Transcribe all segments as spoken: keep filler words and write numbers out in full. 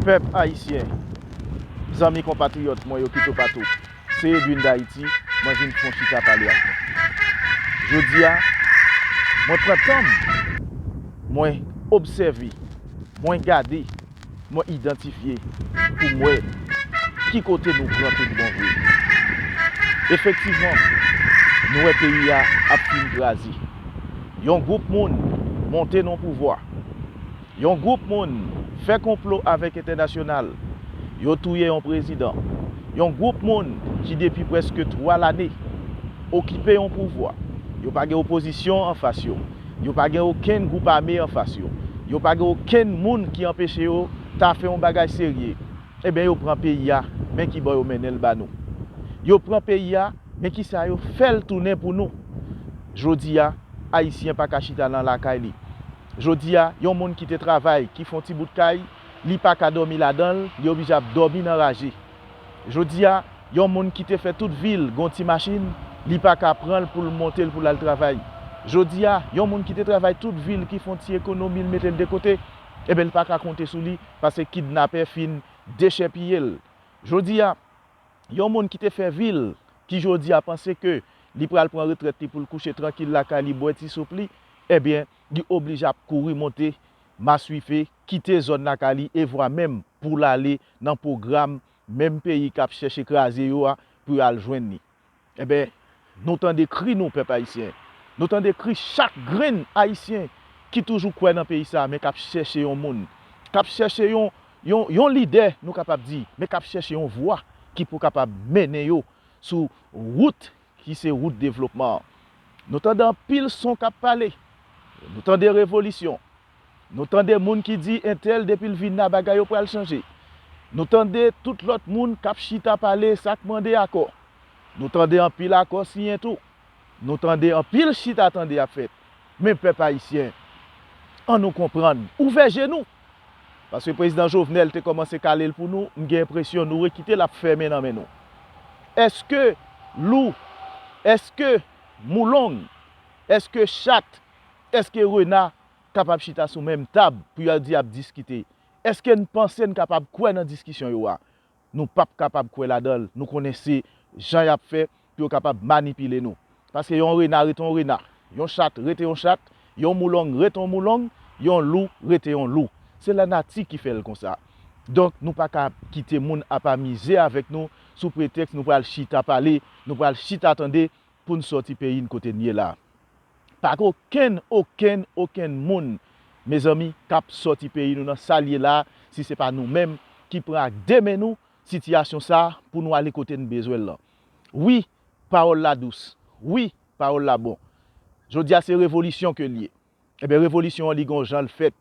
Pèp ayisyen, zanmi konpatriyòt mwen yo kite w patou, se Edwin Dayiti, mwen vin fè yon chita pale ak nou. Jodi a, mwen pran tan m, mwen obsève, mwen gade, mwen idantifye pou m wè ki kote nou pran tout bon vre. Efektivman, nou wè peyi a ap fin kraze. Yon gwoup moun monte nan pouvwa. Yon gwoup moun fè konplo avèk entènasyonal. Yo touye yon prezidan. Yon gwoup moun ki depi prèske twa lane okipe yon pouvwa. Yo pa gen opozisyon anfas yo. Yo pa gen okenn gwoup ame anfas yo. Yo pa gen okenn moun ki anpeche yo ta fè yon bagay serye. Ebyen, yo pran peyi a, men ki bò yo mennen l ba nou. Yo pran peyi a, men kisa yo fè l tounen pou nou. Jodi a, Ayisyen pa ka chita nan lakay li. Jodi a, yon moun ki te travay, ki fè yon ti bout kay, li pa ka dòmi ladan l, li oblije ap dòmi nan raje. Jodi a, yon moun ki te fè tout vi l gon ti machin, li pa ka pran l pou l monte l pou l al travay. Jodi a, yon moun ki te travay tout vi l, ki fè yon ti ekonomi l mete l de kote, ebyen, li pa ka konte sou li, paske kidnapè fin dechèpiye l. Jodi a, yon moun ki te fè vi l, ki jodi a panse ke li pral pran retrèt li pou l kouche trankil lakay li, bwè ti soup li, ebyen, li oblije ap kouri monte maswife, kite zòn lakay li, e vwa menm pou l ale nan pwogram menm peyi k ap chèche kraze yo a, pou y al jwenn li. Ebyen, nou tande kri nou, pèp ayisyen. Nou tande kri chak grenn ayisyen ki toujou kwè nan peyi sa a, men k ap chèche yon moun, k ap chèche yon, yon, yon lidè, nou kapab di, men k ap chèche yon vwa ki pou kapab mennen yo sou wout ki se wout devlopman an. Nou tande anpil son k ap pale. Nou tande revolisyon. Nou tande moun ki di entèl depi l vin la bagay yo pral chanje. Nou tande tout lòt moun k ap chita pale sa k mande akò. Nou tande anpil akò siyen tou. Nou tande anpil chita tande ap fèt. Men pèp ayisyen, ann nou konprann, ouvè je nou. Paske prezidan Jovenel te kòmanse kale l pou nou, m gen enpresyon nou wè kite l ap fèmen nan men nou. Èske lou, èske moulong, èske chat, èske rena kapab chita sou menm tab pou y al di y ap diskite? Èske n panse n kapab kwè nan diskisyon yo a? Nou p ap kapab kwè ladan l. Nou konnen se jan y ap fè pou yo kapab manipile nou. Paske yon rena rete yon rena, yon chat rete yon chat, yon moulong rete yon moulong, yon lou rete yon lou. Se lanati ki fè l konsa. Donk, nou pa ka kite moun ap amize avèk nou sou pretèks nou pral chita pale, nou pral chita tande pou n sòti peyi n kote n ye la. Pa gen okenn, okenn, okenn moun, mezanmi, k ap sòti peyi nou nan sa l ye la, si se pa nou menm ki pran ak de men nou sitiyasyon sa a pou nou ale kote n bezwen l lan. Wi, pawòl la dous. Wi, pawòl la bon. Jodi a, se revolisyon ke l ye. Ebyen, revolisyon an, li gen yon jan l fèt.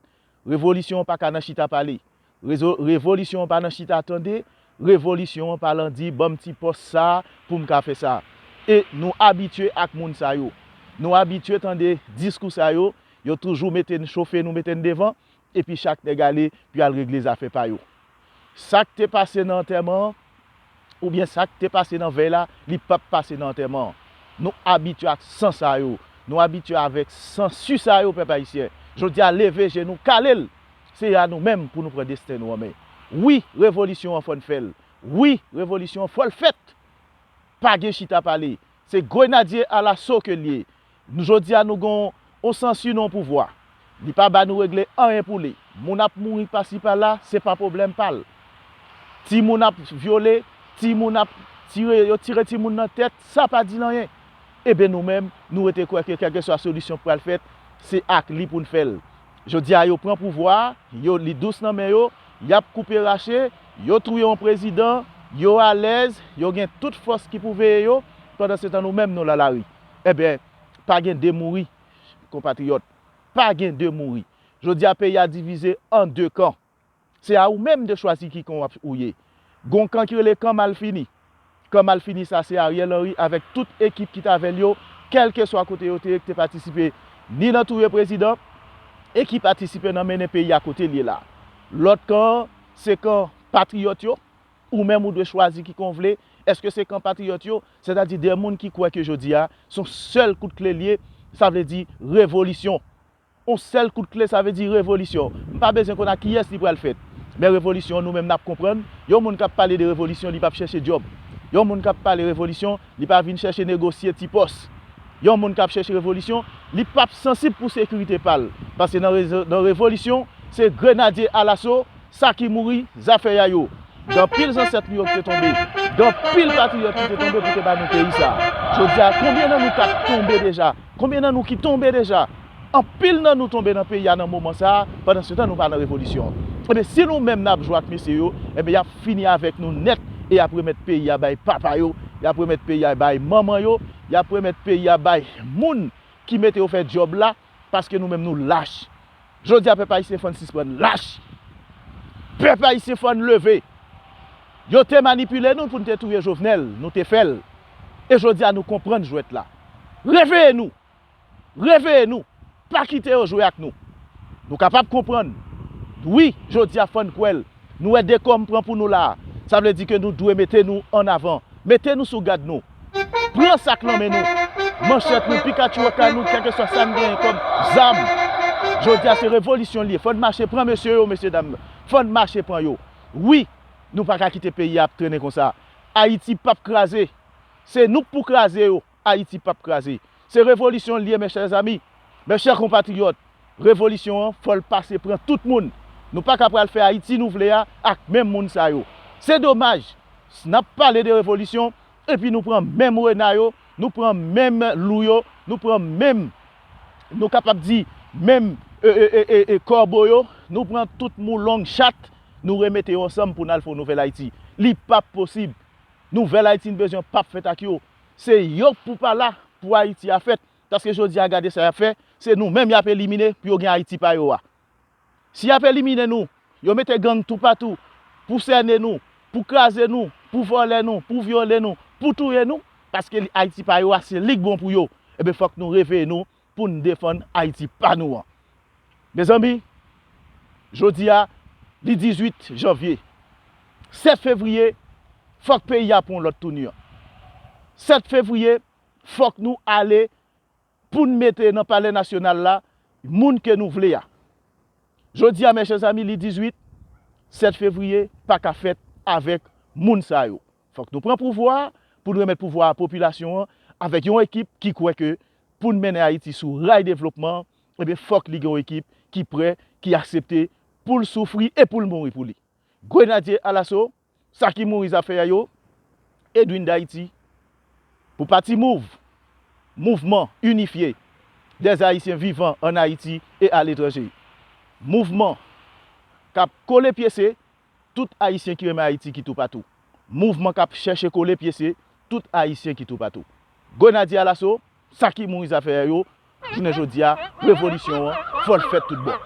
Revolisyon an pa ka nan chita pale. Rezo-, revolisyon an pa nan chita tande. Revolisyon an pa nan di, "Ban m ti pòs sa a pou m ka fè sa a." E nou abitye ak moun sa yo. Nou abitye tande diskou sa yo. Yo toujou mete n, chofe nou, mete n devan. Epi chak nèg ale pou y al regle zafè pa yo. Sa k te pase nan antèman an, oubyen sa k te pase nan vèy la, li p ap pase nan antèman an. Nou abitye ak san sa yo. Nou abitye avèk sansi sa yo, pèp ayisyen. Jodi a, leve je nou, kale l. Se a nou menm pou nou pran desten nou an men. Wi, revolisyon an fò n fè l. Wi, revolisyon an fò l fèt. Pa gen chita pale. Se grenadye alaso ke l ye. Nou, jodi a, nou gen yon sansi nan pouvwa. Li pa ba nou regle anyen pou li. Moun ap mouri pasi pala, se pa pwoblèm pa l. Timoun ap vyole, timoun ap tire, yo tire timoun nan tèt, sa pa di l anyen. Ebyen, nou menm, nou rete kwè ke kèlkeswa solisyon k pral fèt, se ak li pou n fè l. Jodi a, yo pran pouvwa a, yo, li dous nan men yo, y ap koupe rache, yo touye yon prezidan, yo alèz, yo gen tout fòs ki pou veye yo, pandansetan nou menm nou nan lari. Ebyen, pa gen de mouri, konpatriyòt. Pa gen de mouri. Jodi a, peyi a divize an de kan. Se a ou menm de chwazi ki kan w ap, ou ye. Gon kan ki rele kan Malfini. Kan Malfini sa, se Ariel Henry avèk tout ekip ki t avè l yo, kèlkeswa kote yo te ye, ki te patisipe ni nan touye prezidan, e ki patisipe nan mennen peyi a kote l ye la. Lòt kan an, se kan patriyòt yo, ou menm ou dwe chwazi ki kan w vle. Èske se kan patriyòt yo, sètadi de moun ki kwè ke jodi a, se yon sèl kout kle l ye, sa vle di revolisyon. Yon sèl kout kle, sa vle di revolisyon. M pa bezwen konn ak kiyès li pral fèt. Men revolisyon, nou menm n ap konprann. Yon moun k ap pale de revolisyon, li p ap chèche djòb. Yon moun k ap pale revolisyon, li pa vin chèche negosye ti pòs. Yon moun k ap chèche revolisyon, li p ap sansib pou sekirite pa l. Paske nan rezo-, nan revolisyon, se grenadye alaso, sa ki mouri, zafè a yo. Gen anpil zansèt nou yo ki te tonbe. Gen anpil patriyòt ki te tonbe pou te ba nou peyi sa a. Jodi a, konbyen nan nou k ap tonbe deja? Konbyen nan nou ki tonbe deja? Anpil nan nou tonbe nan peyi a nan moman sa a, pandansetan nou pa nan revolisyon. Ebyen, si nou menm n ap jwe ak mesye yo, ebyen, y ap fini avèk nou nèt e y ap remèt peyi a bay papa yo, y ap remèt peyi a bay manman yo, y ap remèt peyi a bay moun ki mete yo fè djòb la, paske nou menm nou lach. Jodi a, pèp ayisyen, fò n sispann lach. Pèp ayisyen, fò n leve. Yo te manipile nou pou n te touye Jovenel, nou te fè l. E jodi a, nou konprann jwèt la. Reveye nou! Reveye nou! Pa kite yo jwe ak nou. Nou kapab konprann. Wi, jodi a fò n kwè l. Nou wè de kòm pran pou nou la a. Sa vle di ke nou dwe mete nou an avan. Mete nou sou gad nou. Pran sa k nan men nou. Manchèt nou, pikachou ak nou, kèlkeswa sa n genyen kòm zam. Jodi a se revolisyon l ye. Fò n mache pran mesye yo, mesye dam. Fò n mache pran yo. Wi, nou pa ka kite peyi a ap trennen konsa. Ayiti p ap kraze. Se nou k pou kraze yo. Ayiti p ap kraze. Se revolisyon l ye, mes chers amis, mes chers compatriotes. Revolisyon an, fò l pase pran tout moun. Nou pa ka pral fè Ayiti nou vle a ak menm moun sa yo. Se domaj, n ap pale de revolisyon, epi nou pran menm rena yo, nou pran menm lou yo, nou pran menm, nou kapab di, menm, e, e, e, e, e, kòbo yo, nou pran tout moulong, chat, nou remete yo ansanm pou n al fè yon nouvèl Ayiti. Li p ap posib. Nouvèl Ayiti n bezwen p ap fèt ak yo. Se yo k pou pa la pou Ayiti a fèt. Paske jodi a, gade sa y ap fè, se nou menm y ap elimine pou yo gen Ayiti pa yo a. Si y ap elimine nou, yo mete gang toupatou pou sènen nou, pou kraze nou, pou vòlè nou, pou vyole nou, pou touye nou, paske li, Ayiti pa yo a, se li k bon pou yo. Ebyen, fòk nou reveye nou pou n defann Ayiti pa nou an. Mezanmi, jodi a, li dizuit janvye. Sèt fevriye, fòk peyi a pran yon lòt tounan. Sèt fevriye, fòk nou ale pou n mete nan Palè Nasyonal la moun ke nou vle a. Jodi a, mes chers amis, li dizuit, sèt fevriye pa ka fèt avèk moun sa yo. Fòk nou pran pouvwa a pou n remèt pouvwa a popilasyon an avèk yon ekip ki kwè ke pou n mennen Ayiti sou ray devlopman an, ebyen, fòk li gen yon ekip ki prè, ki aksepte pou l soufri e pou l mouri pou li. Grenadye alaso, sa ki mouri zafè a yo, Edwin Dayiti, pou pati Mouv, Mouvman Inifye des Haïtiens Vivant en Haïti et à l'étranger. Mouvman k ap kole pyese tout Ayisyen ki renmen Ayiti ki toupatou. Mouvman k ap chèche kole pyese tout Ayisyen ki toupatou. Grenadye alaso, sa ki mouri zafè a yo, jounen jodi a, revolisyon an, fò l fèt tout bon.